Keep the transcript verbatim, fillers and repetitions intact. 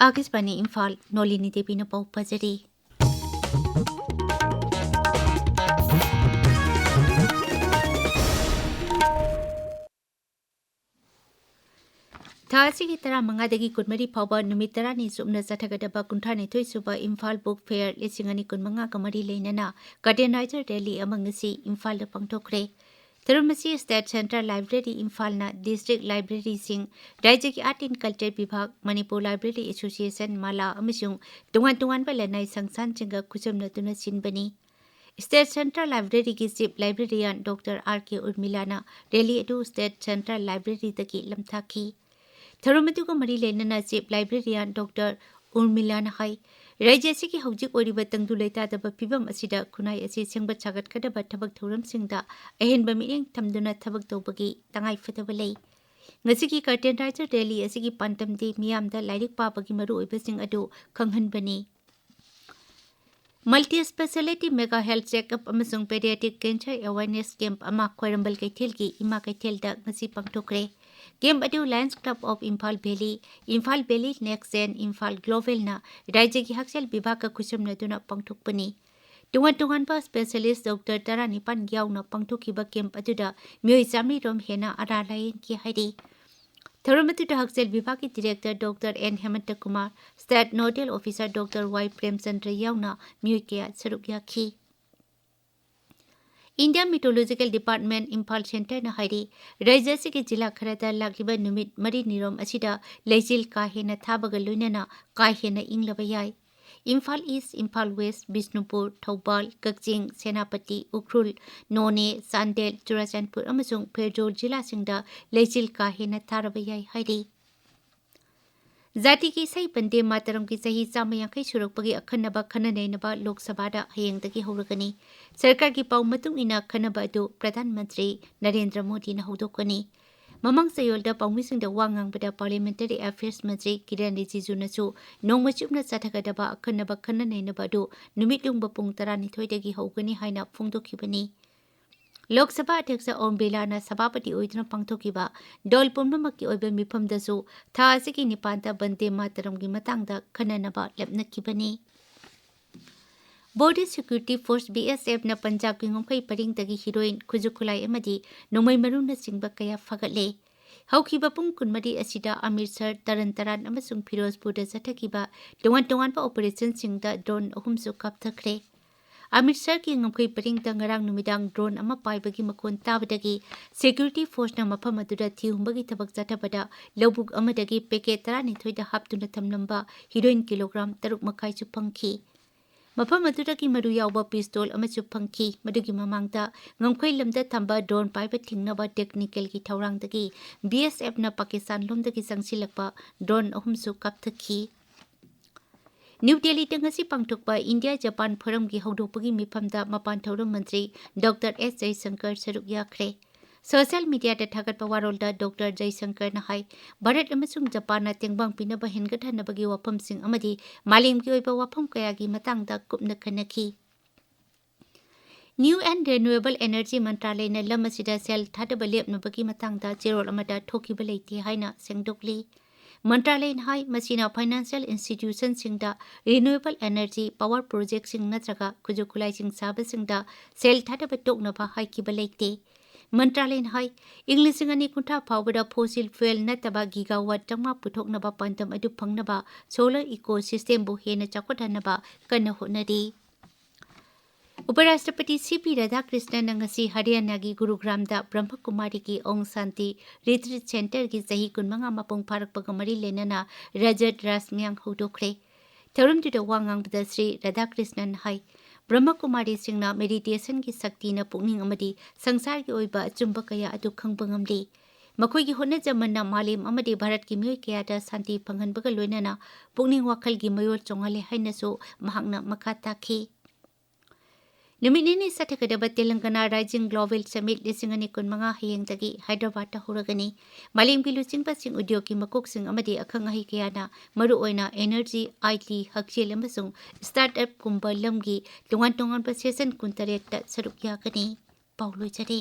ꯑꯥꯀꯥꯁꯕꯥꯅꯤ ꯏꯝꯐꯥꯜ, ꯅꯣꯂꯤꯅꯤ ꯗꯦꯕꯤꯅ ꯄꯥꯎ ꯄꯥꯖꯔꯤ꯫ ꯊꯥ ꯑꯁꯤꯒꯤ ꯇꯔꯥꯃꯉꯥꯗꯒꯤ ꯀꯨꯟꯃꯔꯤ ꯐꯥꯎꯕ ꯅꯨꯃꯤꯠ ꯇꯔꯥꯅꯤ ꯆꯨꯞꯅ ꯆꯠꯊꯒꯗꯕ ꯀꯨꯟꯊ꯭ꯔꯥꯅꯤꯊꯣꯏ ꯁꯨꯕ ꯏꯝꯐꯥꯜ ꯕꯨꯛ ꯐꯦꯌꯔ ꯂꯤꯁꯤꯡ ꯑꯅꯤ ꯀꯨꯟꯃꯉꯥꯒ ꯃꯔꯤ ꯂꯩꯅꯅ ꯀꯔꯇꯦꯟ ꯔꯥꯏꯖꯔ ꯔꯦꯂꯤ ꯑꯃ ꯉꯁꯤ ꯏꯝꯐꯥꯜꯗ ꯄꯥꯡꯊꯣꯛꯈ꯭ꯔꯦ꯫ ꯊꯧꯔꯝ ꯑꯁꯤ ꯁ꯭ꯇꯦꯠ ꯁꯦꯟꯇ꯭ꯔꯦꯜ ꯂꯥꯏꯕ꯭ꯔꯦꯔꯤ ꯏꯝꯐꯥꯜꯅ ꯗꯤꯁꯇ꯭ꯔꯤꯛ ꯂꯥꯏꯕ꯭ꯔꯦꯔꯤꯁꯤꯡ, ꯔꯥꯏꯖ꯭ꯌꯒꯤ ꯑꯥꯔꯠ ꯑꯦꯟ ꯀꯜꯆꯔ ꯕꯤꯚꯥꯒ, ꯃꯅꯤꯄꯨꯔ ꯂꯥꯏꯕ꯭ꯔꯦꯔꯤ ꯑꯦꯁꯣꯁꯤꯌꯦꯁꯟ, ꯃꯥꯂꯥ ꯑꯃꯁꯨꯡ ꯇꯣꯉꯥꯟ ꯇꯣꯉꯥꯟꯕ ꯂꯅꯥꯏ ꯁꯪꯁꯊꯥꯟꯁꯤꯡꯒ ꯈꯨꯠꯁꯝꯅꯗꯨꯅ ꯁꯤꯟꯕꯅꯤ꯫ ꯁ꯭ꯇꯦꯠ ꯁꯦꯟꯇ꯭ꯔꯦꯜ ꯂꯥꯏꯕ꯭ꯔꯦꯔꯤꯒꯤ chief librarian doctor R K ꯎꯔꯃꯤꯂꯥꯅ ꯔꯦꯂꯤ ꯑꯗꯨ ꯁ꯭ꯇꯦꯠ ꯁꯦꯟꯇ꯭ꯔꯦꯜ ꯂꯥꯏꯕ꯭ꯔꯦꯔꯤꯗꯒꯤ ꯂꯝꯊꯥꯈꯤ꯫ ꯊꯧꯔꯝ ꯑꯗꯨꯒ ꯃꯔꯤ ꯂꯩꯅꯅ ꯆꯤꯐ ꯂꯥꯏꯕ꯭ꯔꯦꯔꯤꯌꯥꯟ ꯗꯣꯛꯇꯔ ꯎꯔꯃꯤꯂꯥꯅ ꯍꯥꯏ, ꯔꯥꯏꯖ꯭ꯌ ꯑꯁꯤꯒꯤ ꯍꯧꯖꯤꯛ ꯑꯣꯏꯔꯤꯕ ꯇꯪꯗꯨ ꯂꯩꯇꯥꯗꯕ ꯐꯤꯕꯝ ꯑꯁꯤꯗ ꯈꯨꯟꯅꯥꯏ ꯑꯁꯤ ꯁꯦꯝꯒꯠ ꯁꯥꯒꯠꯀꯗꯕ ꯊꯕꯛ ꯊꯧꯔꯝꯁꯤꯡꯗ ꯑꯍꯦꯟꯕ ꯃꯤꯠꯌꯦꯡ ꯊꯝꯗꯨꯅ ꯊꯕꯛ ꯇꯧꯕꯒꯤ ꯇꯉꯥꯏꯐꯗꯕ ꯂꯩ꯫ ꯉꯁꯤꯒꯤ ꯀꯔꯇꯦꯟ ꯔꯥꯏꯖꯔ ꯔꯦꯂꯤ ꯑꯁꯤꯒꯤ ꯄꯥꯟꯗꯝꯗꯤ ꯃꯤꯌꯥꯝꯗ ꯂꯥꯏꯔꯤꯛ ꯄꯥꯕꯒꯤ ꯃꯔꯨꯑꯣꯏꯕꯁꯤꯡ ꯑꯗꯨ ꯈꯪꯍꯟꯕꯅꯤ꯫ Multi speciality mega health checkup ꯑꯃꯁꯨꯡ ꯄꯦꯗꯤꯌꯥꯇ꯭ꯔꯤꯛ ꯀꯦꯟꯁꯔ ꯑꯦꯋꯦꯌꯔꯅꯦꯁ ꯀꯦꯝꯞ ꯑꯃ ꯈ꯭ꯋꯥꯏꯔꯝꯕꯟ ꯀꯩꯊꯦꯜꯒꯤ ꯏꯃꯥ ꯀꯩꯊꯦꯜꯗ ꯉꯁꯤ ꯄꯥꯡꯊꯣꯛꯈ꯭ꯔꯦ꯫ ꯀꯦꯝꯞ ꯑꯗꯨ Lions Club of Imphal Valley, Imphal Valley next gen, Imphal ꯒ꯭ꯂꯣꯕꯦꯜꯅ ꯔꯥꯏꯖ꯭ꯌꯒꯤ ꯍꯛꯁꯦꯜ ꯕꯤꯚꯥꯒꯀ ꯈꯨꯠꯁꯝꯅꯗꯨꯅ ꯄꯥꯡꯊꯣꯛꯄꯅꯤ꯫ ꯇꯣꯉꯥꯟ ꯇꯣꯉꯥꯟꯕ ꯁ꯭ꯄꯦꯁꯤꯌꯦꯂꯤꯁ ꯗꯣꯛꯇꯔ ꯇꯔꯥꯅꯤꯄꯥꯟ ꯌꯥꯎꯅ ꯄꯥꯡꯊꯣꯛꯈꯤꯕ ꯀꯦꯝꯞ ꯑꯗꯨꯗ ꯃꯤꯑꯣꯏ ꯆꯥꯃꯔꯤ ꯔꯣꯝ ꯍꯦꯟꯅ ꯑꯔꯥ ꯂꯥꯌꯦꯡꯈꯤ ꯍꯥꯏꯔꯤ꯫ ꯊꯧꯔꯝ ꯑꯗꯨꯗ ꯍꯛꯁꯦꯜ ꯕꯤꯚꯥꯒꯀꯤ director doctor N Hemanta Kumar, state nodal officer doctor Y Premchandra ꯌꯥꯎꯅ ꯃꯤꯑꯣꯏ ꯀꯌꯥ ꯁꯔꯨꯛ ꯌꯥꯈꯤ꯫ ꯏꯟꯗꯤꯌꯥ ꯃꯤꯇꯣꯂꯣꯖꯤꯀꯦꯜ ꯗꯤꯄꯥꯔꯠꯃꯦꯟꯠ ꯏꯝꯐꯥꯜ ꯁꯦꯟꯇꯔꯅ ꯍꯥꯏꯔꯤ, ꯔꯥꯏꯖ꯭ꯌ ꯑꯁꯤꯒꯤ ꯖꯤꯂꯥ ꯈꯔꯗ ꯂꯥꯛꯂꯤꯕ ꯅꯨꯃꯤꯠ ꯃꯔꯤꯅꯤꯔꯣꯝ ꯑꯁꯤꯗ ꯂꯩꯆꯤꯜ ꯀꯥ ꯍꯦꯟꯅ ꯊꯥꯕꯒ ꯂꯣꯏꯅꯅ ꯀꯥ ꯍꯦꯟꯅ ꯏꯪꯂꯕ ꯌꯥꯏ꯫ ꯏꯝꯐꯥꯜ ꯏꯁ꯭ꯠ, ꯏꯝꯐꯥꯜ ꯋꯦꯁ꯭ꯠ, ꯕꯤꯁꯅꯨꯄꯨꯔ, ꯊꯧꯕꯥꯜ, ꯀꯛꯆꯤꯡ, ꯁꯦꯅꯥꯄꯇꯤ, ꯎꯈ꯭ꯔꯨꯜ, ꯅꯣꯅꯦ, ꯆꯥꯟꯗꯦꯜ, ꯆꯨꯔꯥꯆꯥꯟꯄꯨꯔ ꯑꯃꯁꯨꯡ ꯐꯦꯔꯖꯧ ꯖꯤꯂꯥꯁꯤꯡꯗ ꯂꯩꯆꯤꯜ ꯀꯥ ꯍꯦꯟꯅ ꯊꯥꯔꯕ ꯌꯥꯏ ꯍꯥꯏꯔꯤ꯫ ꯖꯥꯇꯤꯒꯤ ꯏꯁꯩ ꯄꯟꯗꯦ ꯃꯥꯇꯔꯝꯒꯤ ꯆꯍꯤ ꯆꯥꯝꯃ ꯌꯥꯡꯈꯩ ꯁꯨꯔꯛꯄꯒꯤ ꯑꯈꯟꯅꯕ ꯈꯟꯅ ꯅꯩꯅꯕ ꯂꯣꯛ ꯁꯚꯥꯗ ꯍꯌꯦꯡꯗꯒꯤ ꯍꯧꯔꯒꯅꯤ꯫ ꯁꯔꯀꯥꯔꯒꯤ ꯄꯥꯎ ꯃꯇꯨꯡ ꯏꯟꯅ ꯈꯟꯅꯕ ꯑꯗꯨ ꯄ꯭ꯔꯙꯥꯟ ꯃꯟꯇ꯭ꯔꯤ ꯅꯔꯦꯟꯗ꯭ꯔ ꯃꯣꯗꯤꯅ ꯍꯧꯗꯣꯛꯀꯅꯤ꯫ ꯃꯃꯥꯡ ꯆꯌꯣꯜꯗ ꯄꯥꯎꯃꯤꯁꯤꯡꯗ ꯋꯥ ꯉꯥꯡꯕꯗ ꯄꯥꯔꯂꯤꯌꯥꯃꯦꯟꯇꯔꯤ ꯑꯦꯐꯤꯌꯔꯁ ꯃꯟꯇ꯭ꯔꯤ ꯀꯤꯔꯟ ꯔꯤꯖꯤꯖꯨꯅꯁꯨ ꯅꯣꯡꯃ ꯆꯨꯞꯅ ꯆꯠꯊꯒꯗꯕ ꯑꯈꯟꯅꯕ ꯈꯟꯅ ꯅꯩꯅꯕ ꯑꯗꯨ ꯅꯨꯃꯤꯠ ꯌꯨꯡꯕ ꯄꯨꯡ ꯇꯔꯥꯅꯤꯊꯣꯏꯗꯒꯤ ꯍꯧꯒꯅꯤ ꯍꯥꯏꯅ ꯐꯣꯡꯗꯣꯛꯈꯤꯕꯅꯤ꯫ ꯂꯣꯛ ꯁꯚꯥ ꯑꯗ꯭ꯌꯛꯁ ꯑꯣꯝ ꯕꯤꯔꯂꯥꯅ ꯁꯚꯥꯄꯇꯤ ꯑꯣꯏꯗꯨꯅ ꯄꯥꯡꯊꯣꯛꯈꯤꯕ ꯗꯣꯜ ꯄꯨꯝꯅꯃꯛꯀꯤ ꯑꯣꯏꯕ ꯃꯤꯐꯝꯗꯁꯨ ꯊꯥ ꯑꯁꯤꯒꯤ ꯅꯤꯄꯥꯟꯗ ꯕꯟꯗꯦ ꯃꯥꯇꯔꯝꯒꯤ ꯃꯇꯥꯡꯗ ꯈꯟꯅꯅꯕ ꯂꯦꯞꯅꯈꯤꯕꯅꯤ꯫ Border Security Force, B S Fꯅ ꯄꯟꯖꯥꯕꯀꯤ ꯉꯝꯈꯩ ꯄꯔꯤꯡꯗꯒꯤ ꯍꯤꯔꯣꯏꯟ, ꯈꯨꯠꯁꯨ ꯈꯨꯠꯂꯥꯏ ꯑꯃꯗꯤ ꯅꯣꯡꯃꯩ ꯃꯔꯨꯅꯆꯤꯡꯕ ꯀꯌꯥ ꯐꯥꯒꯠꯂꯦ꯫ ꯍꯧꯈꯤꯕ ꯄꯨꯡ ꯀꯨꯟꯃꯔꯤ ꯑꯁꯤꯗ ꯑꯃ꯭ꯔꯤꯠꯁꯔ, ꯇꯔꯟ ꯇꯔꯥꯟ ꯑꯃꯁꯨꯡ ꯐꯤꯔꯣꯖꯄꯨꯔꯗ ꯆꯠꯊꯈꯤꯕ ꯇꯣꯉꯥꯟ ꯇꯣꯉꯥꯟꯕ operationꯁꯤꯡꯗ drone ꯑꯍꯨꯝꯁꯨ ꯀꯥꯞꯊꯈ꯭ꯔꯦ꯫ ꯑꯃ꯭ꯔꯤꯠꯁꯔꯒꯤ ꯉꯝꯈꯩ ꯄꯔꯤꯡꯗ ꯉꯔꯥꯡ ꯅꯨꯃꯤꯗꯥꯡ drone ꯑꯃ ꯄꯥꯏꯕꯒꯤ ꯃꯈꯣꯟ ꯇꯥꯕꯗꯒꯤ security forceꯅ ꯃꯐꯝ ꯑꯗꯨꯗ ꯊꯤꯍꯨꯝꯕꯒꯤ ꯊꯕꯛ ꯆꯠꯊꯕꯗ ꯂꯧꯕꯨꯛ ꯑꯃꯗꯒꯤ packet ꯇꯔꯥꯅꯤꯊꯣꯏꯗ ꯍꯥꯞꯇꯨꯅ ꯊꯝꯂꯝꯕ ꯍꯤꯔꯣꯏꯟ ꯀꯤꯂꯣꯒ꯭ꯔꯥꯝ ꯇꯔꯨꯛ ꯃꯈꯥꯏꯁꯨ ꯐꯪꯈꯤ꯫ ꯃꯐꯝ ꯑꯗꯨꯗꯒꯤ ꯃꯔꯨ ꯌꯥꯎꯕ pistol ꯑꯃꯁꯨ ꯐꯪꯈꯤ꯫ ꯃꯗꯨꯒꯤ ꯃꯃꯥꯡꯗ ꯉꯝꯈꯩ ꯂꯝꯗ ꯊꯝꯕ drone ꯄꯥꯏꯕ ꯊꯤꯡꯅꯕ technicalꯒꯤ ꯊꯧꯔꯥꯡꯗꯒꯤ B S Fꯅ ꯄꯥꯀꯤꯁꯇꯥꯟ ꯂꯣꯝꯗꯒꯤ ꯆꯪꯁꯤꯜꯂꯛꯄ drone ꯑꯍꯨꯝꯁꯨ ꯀꯥꯞꯊꯈꯤ꯫ ꯅ꯭ꯌꯨ ꯗꯦꯜꯂꯤꯗ ꯉꯁꯤ ꯄꯥꯡꯊꯣꯛꯄ ꯏꯟꯗꯤꯌꯥ ꯖꯄꯥꯟ ꯐꯣꯔꯝꯒꯤ ꯍꯧꯗꯣꯛꯄꯒꯤ ꯃꯤꯐꯝꯗ ꯃꯄꯥꯟ ꯊꯧꯔꯝ ꯃꯟꯇ꯭ꯔꯤ ꯗꯣꯛꯇꯔ ꯑꯦꯁ ꯖꯌꯁꯪꯀꯔ ꯁꯔꯨꯛ ꯌꯥꯈ꯭ꯔꯦ꯫ Social mediaꯗ ꯊꯥꯒꯠꯄ ꯋꯥꯔꯣꯜꯗ ꯗꯣꯛꯇꯔ ꯖꯌꯁꯪꯀꯔꯅ ꯍꯥꯏ, ꯚꯥꯔꯠ ꯑꯃꯁꯨꯡ ꯖꯄꯥꯟꯅ ꯇꯦꯡꯕꯥꯡ ꯄꯤꯅꯕ ꯍꯦꯟꯒꯠꯍꯟꯅꯕꯒꯤ ꯋꯥꯐꯝꯁꯤꯡ ꯑꯃꯗꯤ ꯃꯥꯂꯦꯝꯒꯤ ꯑꯣꯏꯕ ꯋꯥꯐꯝ ꯀꯌꯥꯒꯤ ꯃꯇꯥꯡꯗ ꯀꯨꯞꯅ ꯈꯟꯅꯈꯤ꯫ New and Renewable Energy ꯃꯟꯇ꯭ꯔꯥꯂꯌꯅ ꯂꯝ ꯑꯁꯤꯗ ꯁꯦꯜ ꯊꯥꯗꯕ ꯂꯦꯞꯅꯕꯒꯤ ꯃꯇꯥꯡꯗ ꯆꯦꯔꯣꯜ ꯑꯃꯗ ꯊꯣꯛꯈꯤꯕ ꯂꯩꯇꯦ ꯍꯥꯏꯅ ꯁꯦꯡꯗꯣꯛꯂꯤ꯫ ꯃꯟꯇ꯭ꯔꯥꯂꯌꯅ ꯍꯥꯏ, ꯃꯁꯤꯅ financial institutionꯁꯤꯡꯗ renewable energy power projectꯁꯤꯡ ꯅꯠꯇ꯭ꯔꯒ ꯈꯨꯠꯁꯨ ꯈꯨꯠꯂꯥꯏꯁꯤꯡ ꯁꯥꯕꯁꯤꯡꯗ ꯁꯦꯜ ꯊꯥꯗꯕ ꯇꯣꯛꯅꯕ ꯍꯥꯏꯈꯤꯕ ꯂꯩꯇꯦ꯫ ꯃꯟꯇ꯭ꯔꯥꯂꯌꯅ ꯍꯥꯏ, ꯏꯪ ꯂꯤꯁꯤꯡ ꯑꯅꯤ ꯀꯨꯟꯊ꯭ꯔꯥ ꯐꯥꯎꯕꯗ fossil fuel ꯅꯠꯇꯕ gigawatt ꯆꯥꯝꯃꯉꯥ ꯄꯨꯊꯣꯛꯅꯕ ꯄꯥꯟꯗꯝ ꯑꯗꯨ ꯐꯪꯅꯕ solar ecosystemꯕꯨ ꯍꯦꯟꯅ ꯆꯥꯎꯈꯠꯍꯟꯅꯕ ꯀꯟꯅ ꯍꯣꯠꯅꯔꯤ꯫ ꯎꯄꯔꯥꯁꯇ꯭ꯔꯄꯇꯤ ꯁꯤ ꯄꯤ ꯔꯥꯙꯥꯀ꯭ꯔꯤꯁꯅꯟꯅ ꯉꯁꯤ ꯍꯔꯤꯌꯥꯅꯥꯒꯤ ꯒꯨꯔꯨꯒ꯭ꯔꯥꯝꯗ ꯕ꯭ꯔꯍ꯭ꯃꯀꯨꯃꯥꯔꯤꯒꯤ ꯑꯣꯡ ꯁꯥꯟꯇꯤ retreat centreꯒꯤ ꯆꯍꯤ ꯀꯨꯟꯃꯉꯥ ꯃꯄꯨꯡ ꯐꯥꯔꯛꯄꯒ ꯃꯔꯤ ꯂꯩꯅꯅ ꯔꯖꯠ ꯔꯥꯁ ꯃꯌꯥꯡ ꯍꯧꯗꯣꯛꯈ꯭ꯔꯦ꯫ ꯊꯧꯔꯝꯗꯨꯗ ꯋꯥ ꯉꯥꯡꯕꯗ ꯁ꯭ꯔꯤ ꯔꯥꯙꯥꯀ꯭ꯔꯤꯁꯅꯟ ꯍꯥꯏ, ꯕ꯭ꯔꯍ꯭ꯃꯀꯨꯃꯥꯔꯤꯁꯤꯡꯅ meditationꯒꯤ ꯁꯛꯇꯤꯅ ꯄꯨꯛꯅꯤꯡ ꯑꯃꯗꯤ ꯁꯪꯁꯥꯔꯒꯤ ꯑꯣꯏꯕ ꯑꯆꯨꯝꯕ ꯀꯌꯥ ꯑꯗꯨ ꯈꯪꯕ ꯉꯝꯂꯤ꯫ ꯃꯈꯣꯏꯒꯤ ꯍꯣꯠꯅꯖꯃꯟꯅ ꯃꯥꯂꯦꯝ ꯑꯃꯗꯤ ꯚꯥꯔꯠꯀꯤ ꯃꯤꯑꯣꯏ ꯀꯌꯥꯗ ꯁꯥꯟꯇꯤ ꯐꯪꯍꯟꯕꯒ ꯂꯣꯏꯅꯅ ꯄꯨꯛꯅꯤꯡ ꯋꯥꯈꯜꯒꯤ ꯃꯌꯣꯜ ꯆꯣꯡꯍꯜꯂꯦ ꯍꯥꯏꯅꯁꯨ ꯃꯍꯥꯛꯅ ꯃꯈꯥ ꯇꯥꯈꯤ꯫ ꯅꯨꯃꯤꯠ ꯅꯤꯅꯤ ꯆꯠꯊꯒꯗꯕ ꯇꯦꯂꯪꯒꯅꯥ Rising Global Summit ꯂꯤꯁꯤꯡ ꯑꯅꯤ ꯀꯨꯟꯃꯉꯥ ꯍꯌꯦꯡꯗꯒꯤ ꯍꯥꯏꯗ꯭ꯔꯕꯥꯗꯇ ꯍꯧꯔꯒꯅꯤ꯫ ꯃꯥꯂꯦꯝꯒꯤ ꯂꯨꯆꯤꯡꯕꯁꯤꯡ ꯎꯗ꯭ꯌꯣꯒꯀꯤ ꯃꯀꯣꯛꯁꯤꯡ ꯑꯃꯗꯤ ꯑꯈꯪ ꯑꯍꯩ ꯀꯌꯥꯅ ꯃꯔꯨꯑꯣꯏꯅ energy, I T, ꯍꯛꯁꯦꯜ ꯑꯃꯁꯨꯡ startupꯀꯨꯝꯕ ꯂꯝꯒꯤ ꯇꯣꯉꯥꯟ ꯇꯣꯉꯥꯟꯕ session ꯀꯨꯟꯇꯔꯦꯠꯇ ꯁꯔꯨꯛ ꯌꯥꯒꯅꯤ꯫ ꯄꯥꯎ ꯂꯣꯏꯖꯔꯦ꯫